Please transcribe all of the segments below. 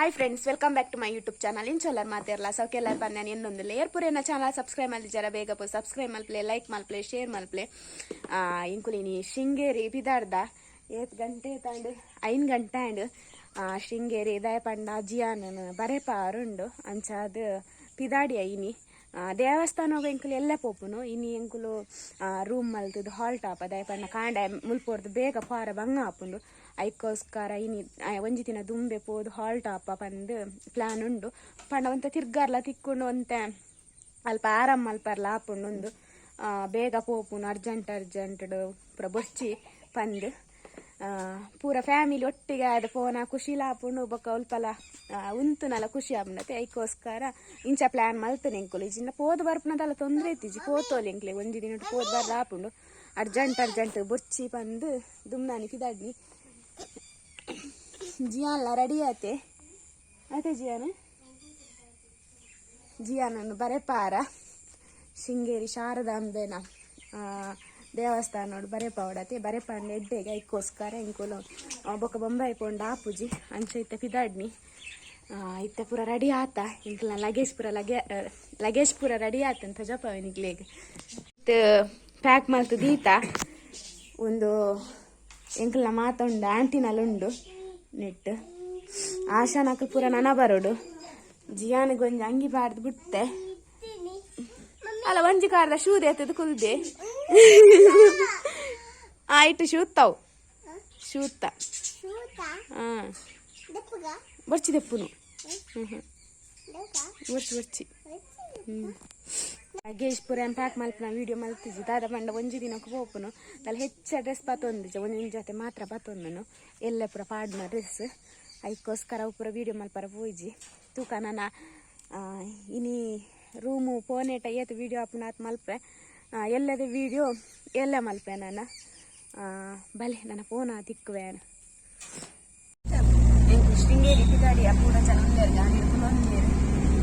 Hi friends, welcome back to my YouTube channel. ಇಂಚೊಲ್ಲರ್ ಮಾತೆರ್ಲ ಸೌಕೆಲ್ಲರ್ ಪನ್ಯಾನ್ ಎನ್ನೊಂದು layer ಪೂರೇನ channel subscribe ಮಲ್ದಿಜಾರ ಬೇಗ ಪೋ subscribe ಮಲ್ಪ್ಲೆ, like ಮಲ್ಪ್ಲೆ, share ಮಲ್ಪ್ಲೆ. ಇಂಕುಲಿನಿ Sringeri ಪಿದಾರ್ದ. ಏತ್ ಗಂಟೆ ತಾಂಡ್? 5 ಗಂಟೆ ಆಂಡ್. ಶೃಂಗೇರಿ ದಾಯ ಪಂಡ ಜಿಯಾನ್ ಬರೆಪಾರುಂಡು. ಅಂಚಾದ್ ಪಿದಾಡಿ ಇನಿ. ದೇವಸ್ಥಾನಗ್ ಎಂಕುಲು ಎಲ್ಲ ಪೋಪುನು. ಇನಿ ಎಂಕುಲು ರೂಮ್ ಮಲ್ತದು ಹಾಲ್ಟ್ ಆಪ. ದಾಯ ಪಂಡ ಕಾಂಡೆ ಮುಲ್ಪೊರ್ದು ಬೇಗ ಪಾರ ಬಂಗ ಆಪುಂಡು. ಐಕೋಸ್ಕರ ಇನಿ ಒಂಜಿ ದಿನ ದುಂಬೆ ಪೋದು ಹಾಲ್ಟ್ ಆಪ ಪಂದ್ ಪ್ಲಾನ್ ಉಂಡು. ಪಂಡ ಒಂತೆ ತಿರ್ಗಾರ್ಲ ತಿಕ್ಕೊಂಡು, ಒಂತೆ ಅಲ್ಪ ಆರಾಮ್ ಮಲ್ಪರ್ಲ ಆಪುಂಡು. ಒಂದು ಬೇಗ ಪೋಪುನು, ಅರ್ಜೆಂಟ್ ಅರ್ಜೆಂಟ್ ಪೂರ ಬೊರ್ಚಿ ಪಂದ್. ಪೂರ ಫ್ಯಾಮಿಲಿ ಒಟ್ಟಿಗೆ ಆದ್ ಪೋನ ಖುಷಿಲ ಆಪುಂಡು, ಬೊಕ್ಕ ಅಲ್ಪಲ ಉಂತುನಲ ಖುಷಿ ಆಪುಂಡತೆ. ಐಕೋಸ್ಕರ ಇಂಚ ಪ್ಲಾನ್ ಮಲ್ತನೆ ಎಂಕುಲು. ಇಜಿಂಡ ಪೋದು ಬರ್ಪುನದಲ್ಲ ತೊಂದರೆ ಇತ್ತಿಜಿ, ಪೋತೋಲಿ ಎಂಕ್ಲೆ ಒಂಜಿ ದಿನ ಪೋದು ಬರ್ರ ಆಪುಂಡು. ಅರ್ಜೆಂಟ್ ಅರ್ಜೆಂಟ್ ಬೊರ್ಚಿ ಪಂದ್ ದುಮ್ನಾನಿ ಪಿದಾಡ್ನಿ. ಜಿಯಾನ್ಲ ರೆಡಿ ಆತೆ ಆತೆ. ಜಿಯಾನ್ ಜಿಯಾನನ್ನು ಬರೆಪಾರ ಶೃಂಗೇರಿ ಶಾರದಾಂಬೆನ ದೇವಸ್ಥಾನ ಬರೆಪಾವಡತೆ. ಬರೆಪಾಂಡ ಎಡ್ಡೆಗೆ. ಐಕ್ಕೋಸ್ಕರ ಎಂಕುಲು ಬೊಕ್ಕ ಬೊಂಬಾಯಿ ಪೋಂಡ ಆಪುಜಿ. ಅಂಚ ಇತ್ತೆ ಪಿದಾಡ್ನಿ. ಇತ್ತೆ ಪೂರ ರೆಡಿ ಆತ ಎಂಕಲ್ನ ಲಗೇಜ್ ಪೂರ. ಲಗೇಜ್ ಪೂರ ರೆಡಿ ಆತಂತ ಜಪವೆನಿಗ್ಲೇಗ್ ಪ್ಯಾಕ್ ಮಲ್ತು ದೀತ. ಒಂದು ಎಂಕಲ್ನ ಮಾತುಂಡು, ಆಂಟಿನಲ್ ಉಂಡು ನೆಟ್ ಆಶಾನಕ್ ಪೂರ ನನ ಬರೋಡು. ಜಿಯಾನಿಗೆ ಒಂಜಿ ಅಂಗಿ ಪಾಡ್ದು ಬಿಟ್ಟೆ. ಅಲ್ಲ, ಒಂಜಿ ಕಾರ್ದ ಶೂ ಎತ್ತದು ಕುಲ್ದೆ ಆಯ್ತು. ಶೂತಾವ್ ಶೂತ. ಹಾ, ಬರ್ಚಿ ದೆಪ್ಪುನು. ಹ್ಮ್ ಹ್ಮ್ ಬರ್ಚಿ ಬರ್ಚಿ. ಲಗೇಜ್ ಪೂರ ಪ್ಯಾಕ್ ಮಲ್ಪುನ ವಿಡಿಯೋ ಮಲ್ತಿಜಿ. ದಾದ ಪಂಡ ಒಂಜಿ ದಿನಕ್ಕೆ ಪೋಪುನು. ದಾಲ ಹೆಚ್ಚ ಡ್ರೆಸ್ ಪತ್ತೊಂದಿಜ, ಒಂಜೊಂಜಿ ಜೊತೆ ಮಾತ್ರ ಪತ್ತೊಂದನು. ಎಲ್ಲ ಪೂರ ಪಾಡ್ನ ಡ್ರೆಸ್. ಐಕ್ಕೋಸ್ಕರ ಅವು ಪೂರ ವಿಡಿಯೋ ಮಲ್ಪರ ಪೋಯಿಜಿ. ತೂಕ ನನ್ನ ಇನಿ ರೂಮು ಪೋನೇಟ ಏತ್ ವಿಡಿಯೋ ಆಪುನ ಆತ್ ಮಲ್ಪೆ. ಎಲ್ಲದ ವಿಡಿಯೋ ಎಲ್ಲ ಮಲ್ಪೆ ನಾನು. ಬಲೆ, ನನ್ನ ಫೋನ್ ತಿಕ್ಕುವೆ. ಎಂಕು ಶೃಂಗೇರಿ ಪಿದಾಡಿಯ. ಪೂರ ಜನ ಉಲ್ಲೆರ್, ಗಾಡಿ ಕುಲೊಂದೇರು.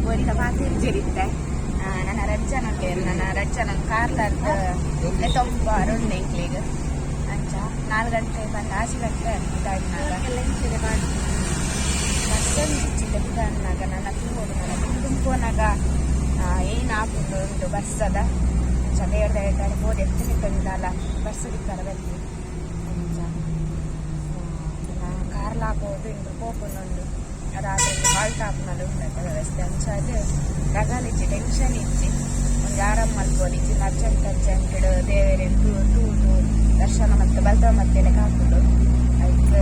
ಒರಿನ ಪಾತೆರ್ಜೆರಿತ್ತೆ. ನನ್ನ ರಡ್ಡ್ ಜನ ಉಲ್ಲೆರ್. ನನ್ನ ರಡ್ಡ್ ಜನ ಕಾರ್ಲರ್ದ್ ಲೆತೊಂಬಾರುಂಡು ಎಂಕ್ಲೆಗ್. ಅಂಚ 4 ಗಂಟೆ ಪಂಡ 6 ಗಂಟೆ ಪಿದಾಡಿನಾಗ. ಬಸ್ಸೊಂದು ಪಿದಾಡಿನಾಗ ನನ್ನ ತೂವೊಡು. ನನ್ನ ದುಂಬು ಪೋನಾಗ ಏನ್ ಆಪುಂಡು ಉಂಡು ಬಸ್ಸದ. ಅಂಚ ಬೇರೆ ಬೇರೆ ಪೋದು ಎತ್ತನೆ ತಂದಾಲ ಬಸ್ ದಿಕ್ಕರ ಬಲ್ಲಿ. ಅಂಚ ಕಾರ್ಲ ಹಾಕೋದು ಇಂದು ಪೋಪುನುಂಡು. ರಾತ್ರಿ ಹಾಲ್ಟ್ ಆಪುನಲ್ಲ ಉಂಡತ್ತ ವ್ಯವಸ್ಥೆ. ಅಂಚ ಅದು ರಗಾಲಿಜ್ಜಿ, ಟೆನ್ಷನ್ ಇಜ್ಜಿ. ಒಂಜಿ ಆರಾಮ್ ಮಲ್ಪೊಲಿ. ಇಜ್ಜಿಂಡ ಅರ್ಜೆಂಟ್ ಅರ್ಜೆಂಟ್ ದೇವೆರೆನ್ ತೂ ತೂದು ದರ್ಶನ ಮತ್ತೆ ಬಲ್ತವ ಮತ್ತೆ ಹಾಕುಂಡು. ಐಕ್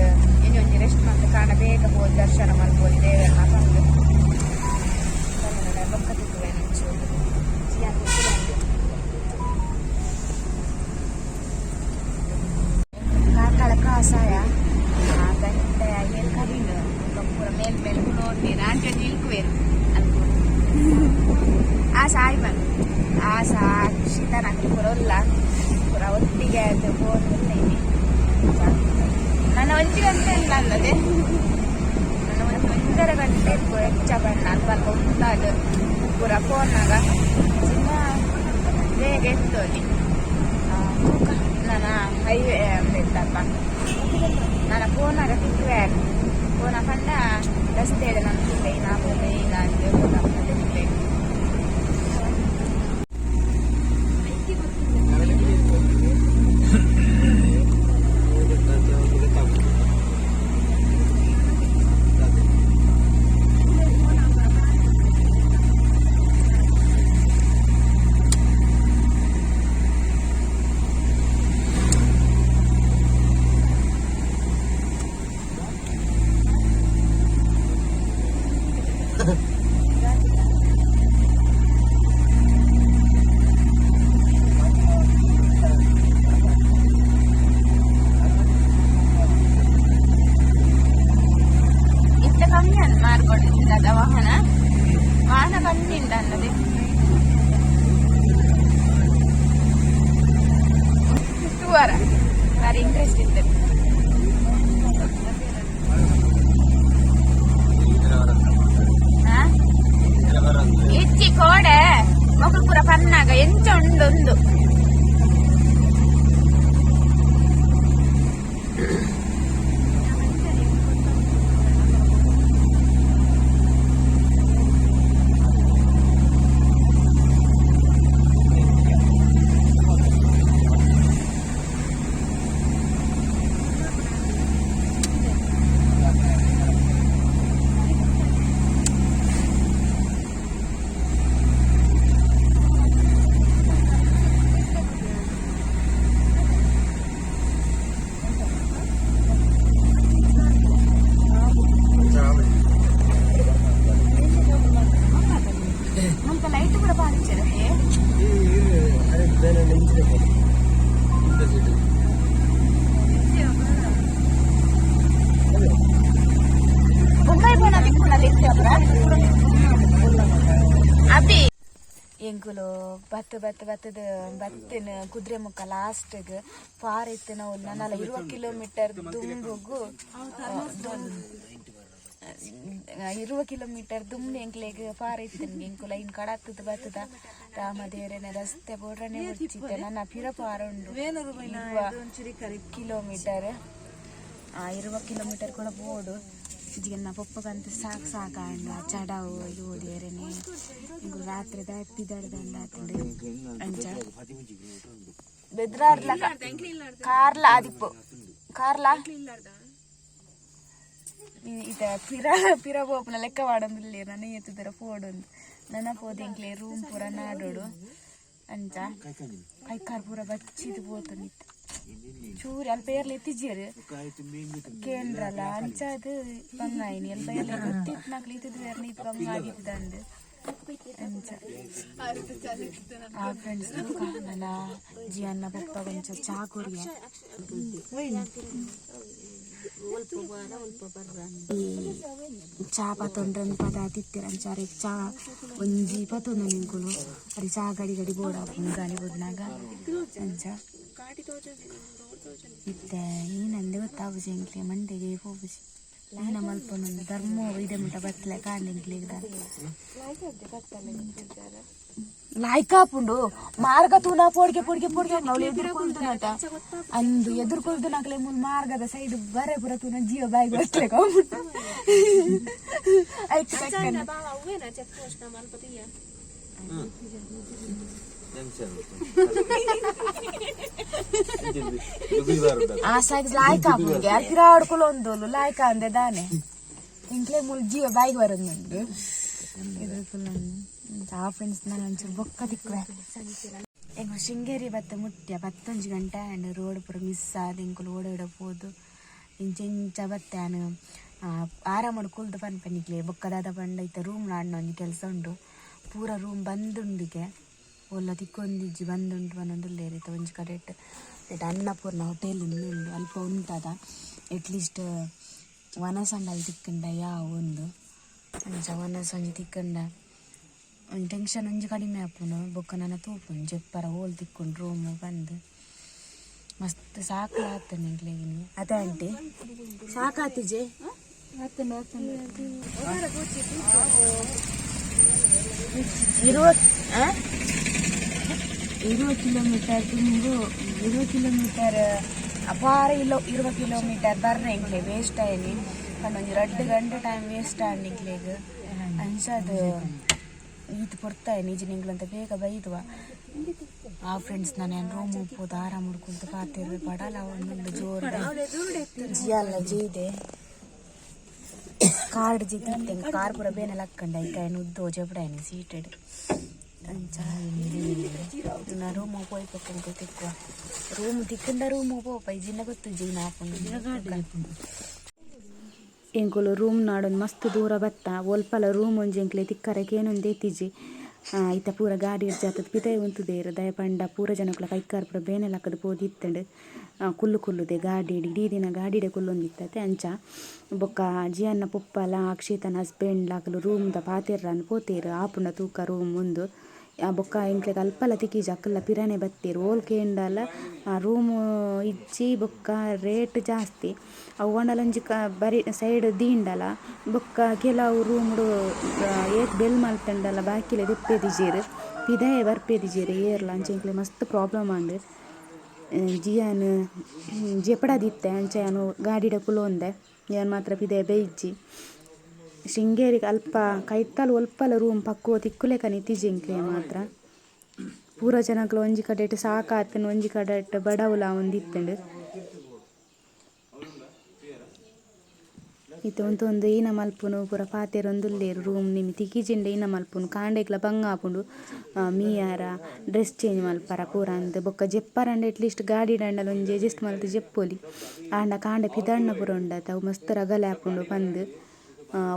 ಇನಿ ಒಂಜಿ ರೆಸ್ಟ್ ಮಲ್ತ್ ಕಾಣ ಬೇಗ ಪೋದು ದರ್ಶನ ಮಲ್ಪೊಲಿ ದೇವೆರ್ನ ಪಂದ್. ಬೊಕ್ಕ ತಿಕ್ಕುವೆ ಒಂಚೂರು. ಜಿಯಾನ್ ಕುಲೊಂದು. ಕಾರ್ಕಳ ಕ್ರಾಸ್ ಆಯ. ಗಂಟೆ 7 ಕರೀಂಡು. ಪೂರ ಮೇಲ್ ಮೇಲ್ ಕುಲೊಂದೇರು. ಆಂಟಿ ಒಂಜಿ ಇಲ್ಕುವೇರು ಅಲ್ಪ. ಆಸಾ ಆಯ್ ಬಂದು ಆಸಾ ಅಕ್ಷಿತನಕುಲು ಪೂರ ಉಲ್ಲ. ಪೂರ ಒಟ್ಟಿಗೆ ಆಯ್ತು ಪೋದು ಇನಿ. ನನ್ನ ಒಂಜಿ ಗಂಟೆ ಇಲ್ಲ ಅಲ್ಲದೆ, ನನ್ನ ಒಂದು 1.5 ಗಂಟೆ ಇಪ್ಪು ಹೆಚ್ಚ ಬಣ್ಣ. ಅಲ್ಪ ಅಲ್ಪ ಉಂಟಾದ ಪೂರ ಫೋನಾಗ ಚಿನ್ನ ಬೇಗ ಎತ್ತೋಲಿ. ನನ್ನ ಹೈವೇ ಇತ್ತಪ್ಪ. ನನ್ನ ಫೋನಾಗ ತಿಕ್ಕುವೆ. ಫೋನ ಪಂಡ ರಸ್ತೆ ನನ್ನ ತಿಕ್ಕ ಏನಾಗ್ತದೆ ಏನ ಅಂತ ಗೊತ್ತಾಗ್ತದೆ ನಿಮಗೆ. ಇತ್ತ ಕಮ್ಮಿ ಅಲ್ಲ ಮಾರ್ಕೊಂಡಿದ್ದ ವಾಹನ ವಾಹನ ಕಮ್ಮಿ ಉಂಟು ಅನ್ನದೆ. ತೂವರ ಬಾರಿ ಇಂಟ್ರೆಸ್ಟ್ ಇತ್ತು. ಇಚ್ಚಿ ಕೋಡೆ ಮಕ್ಕಳು ಪೂರ ಪನ್ನಾಗ ಎಂಚ ಉಂಡೊಂದು. ಮುಲ್ಪ ಲೈಟ್ ಕೂಡ ಪಾಡಿಚ್ಚಾರ. ಬೊಂಬೈ ಪೋನ ದಿಕ್ಕುನ ದಿಕ್ಕ. ಅಭಿ, ಎಂಕುಲು ಬತ್ತು ಬತ್ತು ಬತ್ತದ ಬತ್ತಿನ ಕುದುರೆ ಮುಖ ಲಾಸ್ಟ್ಗ್ ಪಾರ್ ಇತ್ತಿನ ನನಲ 20 ಕಿಲೋಮೀಟರ್ ದುಂಬುಗು, 20 ಕಿಲೋಮೀಟರ್ ದುಂಬು ಎಂಕ್ಲೆಗ್ ಪಾರ್ ಇತ್ತಿನ. ಎಂಕುಲು ಐನ್ ಕಡತ್ತದ ಬತ್ತದ ರಾಮದೇವರನ ರಸ್ತೆ ಬೋಡ್ರನೆ ಮುಚ್ಚಿತ್ತೆ. ನನ್ನ ಪಿರ ಪಾರ ಉಂಡು 20 ಕಿಲೋಮೀಟರ್. 20 ಕಿಲೋಮೀಟರ್ ಕೂಡ ಬೋಡು. ಜಿಗನ್ನ ಪೊಪ್ಪಗಂತ ಸಾಕು ಸಾಕಾಂಡ ಚಡವು ಅಯ್ಯೋ ದೇವರೇ. ಎಂಕುಲು ರಾತ್ರಿ ಪಿದಡ್ದಂಡ ಆತಂಡು. ಅಂಚ ಬೆದ್ರಾರ್ಲ ಕಾರ್ಲ ಆದಿಪ್ಪು ಕಾರ್ಲ ಇತ ಪಿರ ಪಿರ ಪೋಪುನ ಲೆಕ್ಕ ವಾಡೊಂದಿಲ್ಲ. ನನ ಎತ್ತುದರ ಪೋಡೊಂದು ನನ ಪೋದು ಎಂಕ್ಲೆ ರೂಮ್ ಪೂರ ನಾಡೋಡು. ಅಂಚ ಕೈಕಾರ್ ಪೂರ ಬಚ್ಚಿದ್ ಪೋತುಂಡಿತ್ತು ಚೂರಿ. ಅಲ್ಪ ಏರ್ಲ ಎತ್ತಿಜ್ಜೆರ್ ಕೇಂದ್ರಲ್ಲ. ಅಂಚ ಅದು ಬಂಗಾಯಿನಿ ಅಲ್ಪ ಏರ್ಲ ಗೊತ್ತಿತ್ತು ಇತ್ತದ ಬೇರ್ನ ಇತ್ತು ಬಂಗ ಆಗಿತ್ತಂದು. ಅಂಚ ಆ ಫ್ರೆಂಡ್ಸ್, ನನ್ನ ಜಿಯನ್ನ ಪಪ್ಪ ಕೊಂಚ ಚಾ ಕೊರಿಯ. ಈ ಚಾ ಪತೊಂಡ್ರನ್ ಪದ ತಿತ್ತಿರ. ಅಂಚ ಅರೆಗ್ ಚಾ ಒಂಜಿ ಪತೊಂದು ನಿಂಕುಲು. ಅರೆ ಚಾ ಗಡಿ ಗಡಿ ಬೋಡ ಗಾಳಿ ಬುಡ್ನಾಗ. ಅಂಚ ಇತ್ತೆ ಈನಂದೆ ಗೊತ್ತಾಪುಜಿ ಎಂಕ್ಲೆ, ಮಂಡೆಗೆ ಪೋಪುಜಿ. ಈನ ಮಲ್ಪೊಂದು ಧರ್ಮ ಇದೆ ಮುಟ್ಟ ಬತ್ತಲೆ ಕಾಂಡ್ ಎಂಕ್ಲೆಗ್ ಲಾಯ್ಕಾಪುಂಡು. ಮಾರ್ಗ ತೂನ ಪೋಡ್ಗೆ ಪೋಡ್ಗೆ ಪೋಡ್ಗೆ. ಅವ್ಳು ಎದುರ್ಕೊಳ್ತುನಟ ಅಂದು ಎದುರ್ಕೊಳ್ತುನಕ್ಲೆ ಮುಲ್ ಮಾರ್ಗದ ಸೈಡ್ ಬರೆ ಪೂರ ತೂನ ಜಿಯೋ ಬಾಯಿ ಬತ್ತಲೆ ಕಾಂಬಿಟ್ಟು ಐಕ್ ತಕ್ಕನ. ಅವೇನಾ ಚೆಕ್ ಪೋಸ್ಟ್ ಮಲ್ಪತಿಯ? ಆ ಸೈಡ್ ಲಾಯ್ಕ ಆಪುಂಡು. ಯಾರ್ ಪಿರಾಡ್ಕುಲು ಒಂದೋಲು ಲಾಯ್ಕ ಅಂದೆ ದಾನೆ. ಇಂಕ್ಲೆ ಮುಲ್ ಜಿಯೋ ಬಾಯಿಗೆ ಬರೋದು ಎದುರ್ಕುಲು. ಆ ಫ್ರೆಂಡ್ಸ್, ನಾನು ಒಂಚೂರು ಬೊಕ್ಕ ತಿಕ್ಕುವೆ. ಎಂಕುಲು ಶೃಂಗೇರಿ ಬತ್ತ ಮುಟ್ಯ 11 ಗಂಟೆ ಆಂಡ್. ರೋಡ್ ಪೂರ ಮಿಸ್ ಆದ್ ಎಂಕುಲು ಓಡೋಡ ಪೋದು ಇಂಚ ಇಂಚ ಬತ್ತೆ. ಆನ್ ಆರಾಮಡ್ ಕುಲ್ದು ಪನ್ಪನಿಕ್ಲೆ. ಬೊಕ್ಕ ದಾದ ಪಂಡ ಇತ್ತೆ ರೂಮ್ ನಾಡ್ನ ಒಂಜಿ ಕೆಲಸ ಉಂಡು. ಪೂರ ರೂಮ್ ಬಂದುಂಡಿಗೆ, ಒಲ್ಲ ತಿಕ್ಕೊಂದಿಜ್ಜಿ, ಬಂದುಂಟು ಪನೊಂದುಲ್ಲೇರ್. ಇತ್ತೆ ಒಂಜಿ ಕಡೆಟ್ ಇತ್ತೆ ಅನ್ನಪೂರ್ಣ ಹೋಟೆಲ್ ಉಂಡು, ಅಲ್ಪ ಉಂತದ. ಎಟ್ಲೀಸ್ಟ್ ವನಸಂಡಲ್ ತಿಕ್ಕಂಡ ಯಾವ ಒಂದು ಅಂಚ ವನಸ್ ಒಂಜಿ ತಿಕ್ಕಂಡ ಒಂಜಿ ಟೆನ್ಷನ್ ಒಂಜಿ ಕಡಿಮೆ ಆಪುಂಡು. ಬೊಕ್ಕ ನನ ತೂಪುಂಡು ಜೆಪ್ಪರ ಓಲ್ ತಿಕ್ಕುಂಡು ರೂಮು ಬಂದು. ಮಸ್ತ್ ಸಾಕು ಆತಂಡು ಎಂಕ್ಲೆಗಿನಿ. ಅದೇ ಆಂಟಿ, ಸಾಕಾತಿಜೆ? ಇರುವ 20 ಕಿಲೋಮೀಟರ್ ತುಂಬು, 20 ಕಿಲೋಮೀಟರ್ ಅಪಾರ ಇಲ್ಲ. 20 ಕಿಲೋಮೀಟರ್ ಬರ್ರೆ ಎಂಕ್ಲೆ ವೇಸ್ಟ್ ಆಯ್ನಿ ಪಂಡ ಒಂಜಿ 2 ಗಂಟೆ ಟೈಮ್ ವೇಸ್ಟ್ ಆಂಡ್ ಎಂಕ್ಲೆಗ್. ಅಂಚ ಅದು ಈತ್ ಪೊರ್ತಾಯ್ ನಿಜ ನಿಂಗ್ಲಂತ ಬೇಗ ಬೈದ್ವಾ. ಆ ಫ್ರೆಂಡ್ಸ್, ನಾನು ರೂಮ್ ಹೋಗ್ಬೋದು. ಆರಾಮ ಕುಲ್ತು ಪಾತಿರ್ ಬಡಲ ಒಂದೊಂದು ಜೋರು ಜಿಯಲ್ಲ ಜೀದೆ ಕಾರ್ಡ್ ಜಿತ್ತಿತ್ತೆ. ಕಾರ್ ಪೂರ ಬೇನೆ ಲಕ್ಕಂಡ ಐಕ ಉದ್ದೋ ಜಬಡಾಯ್ನಿ ಸೀಟೆಡ್. ಅಂಚ ನಾ ರೂಮ್ ಪೋಯ್ ಪಕ್ಕ ತಿಕ್ಕುವ. ರೂಮ್ ತಿಕ್ಕಂಡ ರೂಮ್ ಪೋಪ ಇಜಿನ ಗೊತ್ತು ಜೀನ ಆಪುಂಡು. ಎಂಕುಲು ರೂಮ್ ನಾಡೊಂದು ಮಸ್ತ್ ದೂರ ಬತ್ತ. ಒಲ್ಪಲ ರೂಮ್ ಒಂಜಿ ಎಂಕ್ಲೆ ತಿಕ್ಕರೆ ಕೇನೊಂದು ಇತ್ತಿಜಿ. ಇತ್ತ ಪೂರ ಗಾಡಿ ಜಾತದ ಪಿದಯಿ ಉಂತುದೇರು. ದಯ ಪಂಡ ಪೂರ ಜನಕುಲ ಕೈಕಾರ್ ಪೂರ ಬೇನೆ ಲಕ್ಕದ ಪೋದಿತ್ತುಂಡು. ಕುಲ್ಲು ಕುಲ್ಲುದೆ ಗಾಡಿ ಇಡೀ ದಿನ ಗಾಡಿಡೆ ಕುಲ್ಲೊಂದಿತ್ತತೆ. ಅಂಚ ಬೊಕ್ಕ ಜಿಯನ್ನ ಪೊಪ್ಪಲ ಅಕ್ಷಿತನ ಹಸ್ಬೆಂಡ್ ಅಕುಲು ರೂಮ್ದ ಪಾತೆರ್ರನ್ ಪೋತೇರು, ಆಪುಂಡ ತೂಕ ರೂಮ್ ಉಂದು. ಬೊಕ್ಕ ಎಂಕ್ಲೆಗ್ ಅಲ್ಪಲ ತಿಕ್ಕಿಜಿ. ಅಕುಲ್ಲ ಪಿರನೆ ಬತ್ತೆರ್. ಓಲ್ ಕೇಂಡಲ ರೂಮ್ ಇಜ್ಜಿ, ಬೊಕ್ಕ ರೇಟ್ ಜಾಸ್ತಿ. ಅವು ಆಂಡಲ ಒಂಜಿ ಕ ಬರಿ ಸೈಡ್ ದೀಂಡಲ ಬೊಕ್ಕ ಕೆಲವು ರೂಮುಡು ಏತ್ ಬೆಲ್ ಮಲ್ತುಂಡಲ ಬಾಕಿಲ್ ದೆಪ್ಪೆದಿಜೆರ್, ಪಿದಾಯೆ ಬರ್ಪೆದಿಜೆರ್ ಏರ್ಲ. ಅಂಚ ಎಂಕ್ಲೆಗ್ ಮಸ್ತ್ ಪ್ರಾಬ್ಲಮ್ ಆಂಡ್. ಜಿಯಾನ್ ಜೆಪಡದಿತ್ತೆ. ಅಂಚ ಯಾನ್ ಗಾಡಿಡೆ ಕುಲೊಂದೆ, ಯಾನ್ ಮಾತ್ರ ಪಿದಾಯಿ ಬೈಜಿ. ಶೃಂಗೇರಿಗೆ ಅಲ್ಪ ಕೈತಲ್ ಒಲ್ಪಲ ರೂಮ್ ಪಕ್ಕುವ ತಿಕ್ಕುಲೆಕನೆ ಇತ್ತಿಜಿ ಎಂಕ್ಲೆ ಮಾತ್ರ. ಪೂರ ಜನಕ್ಲು ಒಂಜಿ ಕಡೆಟ್ ಸಾಕಾತುಂಡು, ಒಂಜಿ ಕಡೆಟ್ ಬಡವುಲ ಆವೊಂದಿತ್ತುಂಡು. ಇತ್ತೆ ಉಂತೊಂದು ಈನ ಮಲ್ಪುನು ಪೂರ ಪಾತೆರೊಂದುಲ್ಲೆರ್. ರೂಮ್ ನಿಮಿ ತಿಕ್ಕಿಜಿಂಡ ಈನ ಮಲ್ಪುನು, ಕಾಂಡೆಗ್ಲ ಬಂಗ ಆಪುಂಡು, ಮೀಯಾರ ಡ್ರೆಸ್ ಚೇಂಜ್ ಮಲ್ಪರ ಪೂರ ಅಂದ್. ಬೊಕ್ಕ ಜೆಪ್ಪರಂಡ ಅಟ್ಲೀಸ್ಟ್ ಗಾಡಿ ಡಂಡಲ ಒಂಜಿ ಅಡ್ಜಸ್ಟ್ ಮಲ್ತ್ ಜೆಪ್ಪೊಲಿ. ಆಂಡ ಕಾಂಡೆ ಪಿದಡ್ನ ಪೂರ ಉಂಡತ, ಅವು ಮಸ್ತ್ ರಗಲೆ ಆಪುಂಡು ಪಂದ್.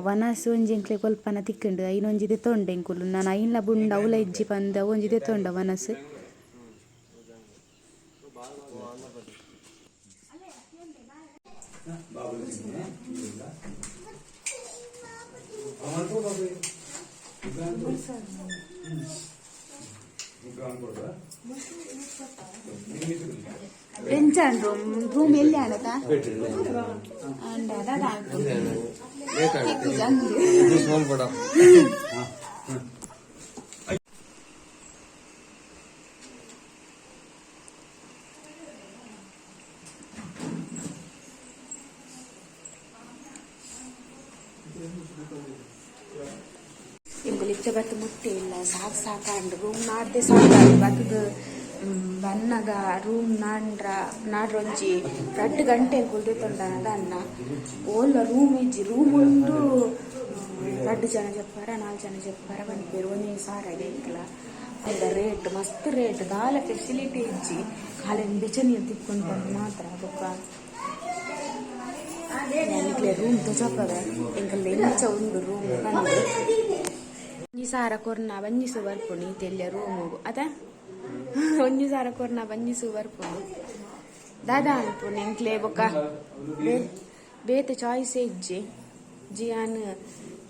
ವನಸ್ ಒಂಜಿ ಎಂಕ್ಲೆ ಕೊಲ್ಪನ ತಿಕ್ಕುಂಡು ಐನೊಂಜಿ ದೆತ್ತೊಂಡೆ ಎಂಕುಲು ನಾನು ಐನ್ಲ ಬುಂಡ ಅವ್ಲ ಇಜ್ಜಿ ಪಂದ್ ಒಂಜಿ ದೆತ್ತೊಂಡ ವನಸ್. ಎಂಚಾಂಡ್ ರೂಮ್ ರೂಮ್ ಎಲ್ಲಿ ಆಡತಾ ಅಂಡ ದಾದ ಎಂಕುಲು ಇತ್ತೆ ಬತ್ತು ಮುಟ್ಟೆ ಇಲ್ಲ ಸಾಕು ಸಾಕಾಂಡ್ ರೂಮ್ ನಾಡ್ದೆ ಸಾಕಾಂಡ್ ಬತ್ತದು ಬನ್ನಗ ರೂಮ್ ನಾಡ್ರ ನಾಡ್ರೊಂಜಿ ರಡ್ಡ್ ಗಂಟೆ ಕುಲ್ದೆತ್ತೊಂಡನದ ಅನ್ನ ಓಲ್ಲ ರೂಮ್ ಇಜ್ಜಿ ರೂಮ್ ಉಂಡು ರಡ್ಡ್ ಜನ ಜಪ್ಪಾರ ನಾಲ್ಕು ಜನ ಜಪ್ಪಾರ ಪನ್ಪೆರ್ ಒಂಜಿ ಸಾರ ಎಂಕ್ಲ ಅಂದ ರೇಟ್ ಮಸ್ತ್ ರೇಟ್ ದಾಲ ಫೆಸಿಲಿಟಿ ಇಜ್ಜಿ ಖಾಲಿ ಬೆಚ್ಚ ನೀರು ತಿಕ್ಕೊಂಡು ಬಂದು ಮಾತ್ರ ಬೊಕ್ಕ ನಿಕ್ಲೆ ರೂಮ್ ತೋಜಪ್ಪವೆ ಎಂಕಲ್ ಎಂಚ ಉಂಡು ರೂಮ್ ಪಂದ್ ಒಂಜಿ ಸಾರ ಕೊರ್ನ ಬಂಜಿಸು ಬರ್ಪುಂಡು ಈತೆಲ್ಲ ರೂಮುಗು ಅತ ಒಂಜಿ ಸಾರ ಕೊರ್ನ ಬಂಜಿಸು ಬರ್ಪುಂಡು ದಾದಾ ಅನ್ಪುಂಡು ಎಂಕ್ಲೆ ಬೊಕ್ಕ ಬೇತೆ ಚಾಯ್ಸ್ ಇಜ್ಜಿ ಜಿಯಾನ್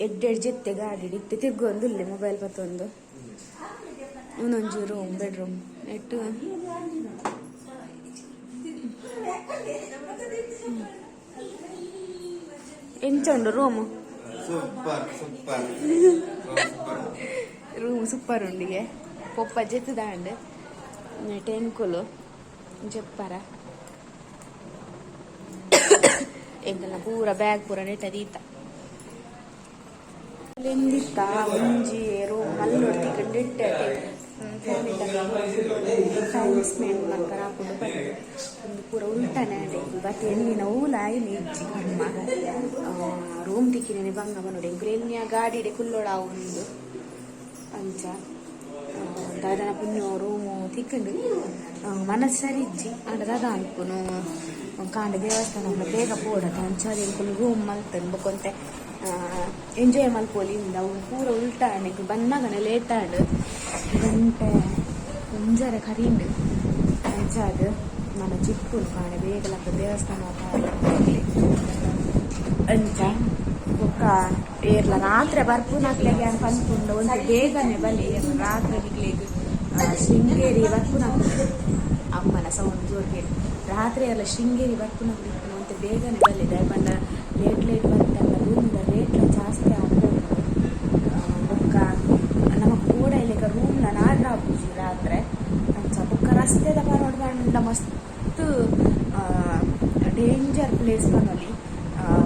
ಎಡ್ಡೆಡ್ ಜೆತ್ತೆ ಗಾಡಿ ಇತ್ತೆ ತಿರ್ಗೊಂದುಲ್ಲೆ ಮೊಬೈಲ್ ಪತ್ತೊಂದು ಉಂದೊಂಜಿ ರೂಮ್ ಬೆಡ್ರೂಮ್ ನೆಟ್ಟು ಎಂಚ ಉಂಡು room super super room super ಉಂಡಿಗೆ ಪೊಪ್ಪ ಜೆತ್ತುದಾಂಡ್ ಟೆನ್ಕುಲು ಜೆಪ್ಪರ ಎಂಕಲ್ನ ಪೂರ ಬ್ಯಾಗ್ ಪೂರ ನೆಟ್ಟದೀತ ಎಂದಿತ್ತ ಒಂಜಿ ರೂಮ್ ಮಲ್ಲೊಡ್ ತಿಕ್ಕಂಡು ಇಟ್ಟೆ ಟೈಮ್ ಸ್ಪೆಂಡ್ ಮಲ್ಪರ ಆಪುಂಡು ಬಟ್ ಒಂದು ಪೂರ ಉಲ್ಟನೆ ಬಟ್ ಎಣ್ಣಿನ ಓಲ ಆಯ್ನ ಇಜ್ಜಿ ಕರ್ಮ ರೂಮ್ ತಿಕ್ಕಿನೇ ಬಂಗ ಬನ್ನೋಡು ಎಂಕುಲು ಎಣ್ಣಿಯ ಗಾಡಿಡೆ ಕುಲ್ಲೋಡ ಉಂಡು ಅಂಚ ದಾದನ ಪುಣ್ಯ ರೂಮು ತಿಕ್ಕಂಡು ಮನಸ್ಸು ಸರಿ ಇಜ್ಜಿ ಆಂಡ ದಾದ ಅನ್ಪುನು ಕಾಂಡ ದೇವಸ್ಥಾನ ಬೇಗ ಪೋಡತ ಅಂಚ ಎಂಕುಲು ರೂಮ್ ಮಲ್ತನ್ ಬೊಕೊಂತೆ ಎಂಜಾಯ್ ಮಲ್ಪೊಲಿ ಅವು ಪೂರ ಉಲ್ಟಾ ಎಂಕುಲು ಬನ್ನಗನೆ ಲೇಟ್ ಆಂಡ್ ಗಂಟೆ ಒಂಜರೆ ಕರೀಂಡು ಅಂಚ ಅದು ನನ್ನ ಚಿಕ್ಕುನು ಕಾಣೆ ಬೇಗ ಲಕ್ಕ ದೇವಸ್ಥಾನ ಅಂಚ ಬೊಕ್ಕ ಏರ್ಲ ರಾತ್ರೆ ಬರ್ಪುನಕ್ಲೆಗೆ ಯಾನ್ ಪನ್ಪುಂಡು ಒಂತೆ ಬೇಗನೆ ಬಲೆ ರಾತ್ರೆ ನಿಕ್ಲೆಗ್ ಶೃಂಗೇರಿ ಬರ್ಪುನಕ್ಲೆ ಅಮ್ಮನ ಸೌಂಡ್ ಜೋರ್ ಕೇಳಿ ರಾತ್ರಿ ಎಲ್ಲ ಶೃಂಗೇರಿ ಬರ್ಪುನಕ್ಲೆ ಇಪ್ಪುನ ಒಂತೆ ಬೇಗನೆ ಬಲೆ ದಾಯೆ ಲೇಟ್ ಲೇಟ್ ಬತ್ತಲ್ಲ ರೂಮ್ದ ರೇಟ್ಲ ಜಾಸ್ತಿ ಆಪುಂಡು ಬೊಕ್ಕ ನಮಕ್ ಬೋಡ ಇಲೆಕ ರೂಮ್ಲ ನಾಡ್ರ ಆಪುಜಿ ರಾತ್ರೆ ಅಂಚ ಬೊಕ್ಕ ರಸ್ತೆದ ಪನೊಡು ಪಂಡ ಮಸ್ತ್ ಡೇಂಜರ್ ಪ್ಲೇಸ್ ಪನೊಲಿ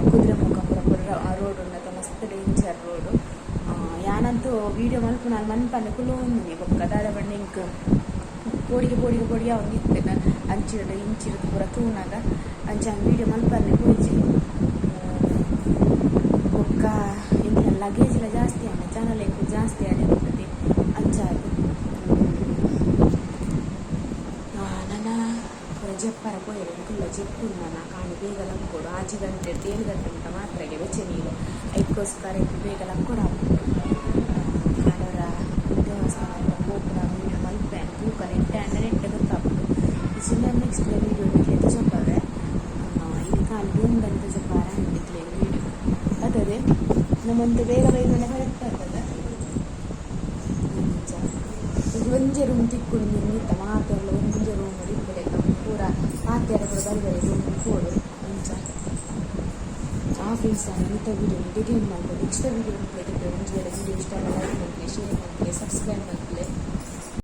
ಕುದುರೆಮುಖ ಪೂರ ಪೂರ ರೋಡ್ ಉಂಡತ ಮಸ್ತ್ ಡೇಂಜರ್ ರೋಡ್ ಯಾನಂತೂ ವೀಡಿಯೋ ಮಲ್ಪುನ ಮನ್ಪಂದೆ ಕುಲೋಂದಿನಿ ಬೊಕ್ಕ ದಾದ ಪಂಡ ಎಂಕ್ ಪೋಡಿಗೆ ಪೋಡಿಗೆ ಪೋಡಿಗೆ ಒಂದಿತ್ತಿನ ಅಂಚಿರಡು ಇಂಚಿರದು ಪೂರ ತೂನಗ ಅಂಚ ವೀಡಿಯೋ ಮಲ್ಪಂದೆ ಪೋಯಿಜಿ ಬೊಕ್ಕ ಎಂಕ್ಲ ಲಗೇಜ್ ಎಲ್ಲ ಜಾಸ್ತಿ ಆಂಡ ಚಾನಲ್ ಎಂಕ್ ಜಾಸ್ತಿ ಆದಿತ್ತತೆ ಅಂಚ ನನ ಪೂರ ಜಪ್ಪರ ಪೋಯೆರ್ ಎಂಕುಲ್ಲ ಜೆಪ್ಪುಂಡು ನನ ಕಾಂಡೆ ಬೇಗ ಲಕ್ಕೊಡು 6 ಗಂಟೆ 7 ಗಂಟೆ ಮುಟ್ಟ ಮಾತ್ರಗೆ ಬೆಚ್ಚ ನೀರು ಐಕ್ಕೋಸ್ಕರ ಎಂಕ್ ಬೇಗ ಲಕ್ಕೊಡು ಆಪುಂಡು ಕಾಂಡೊರ ದೇವಸ್ಥಾನ ಪೋಪುನ ವೀಡಿಯೋ ಮಲ್ಪೆ ತೂಕ ನೆಟ್ಟೆ ಆಂಡ ನೆಟ್ಟೆ ಗೊತ್ತಾಪುಂಡು ಇಜಿಂಡ ನೆಕ್ಸ್ಟ್ ವೀಡಿಯೋ ನಿಕ್ಲೆ ತೋಜಪ್ಪವೆ ಇಲ್ಲಿ ಖಾಲಿ ರೂಮ್ ದಂತ ತೋಜಪ್ಪಾರ ನಿಕ್ಲೆ ವೀಡಿಯೋ ಅದೇ ನಮ್ಮೊಂದು ಬೇಗ ಬೇಗನೆ ಕರೆಕ್ಟ್ ಆಗ್ತದೆ ಅಂಚ ಒಂಜೆ ರೂಮ್ ತಿಕ್ಕುಂಡು ನಿಂತ ಮಾತೆರ್ಲ ಒಂಜೆ ರೂಮ್ ಇಪ್ಪುಲೆಕ ಪೂರ ಮಾತೆರ ಪೂರ ಬರಿ ಬರಿ ರೂಮ್ ಪೋಡು ಅಂಚ ಆ ಫ್ರೆಂಡ್ಸ್ ನಾನು ಇಂಥ ವೀಡಿಯೋ ಡಿಟೇಲ್ ಮಲ್ಪೆ ನೆಕ್ಸ್ಟ್ ವೀಡಿಯೋ ನಿಕ್ಲೆ ಒಂಜಿ ವೇಳೆ ವೀಡಿಯೋ ಇಷ್ಟ ಲೈಕ್ ಮಲ್ಪಲೆ ಶೇರ್ ಮಲ್ಪಲೆ ಸಬ್ಸ್ಕ್ರೈಬ್ ಮಲ್ಪಲೆ.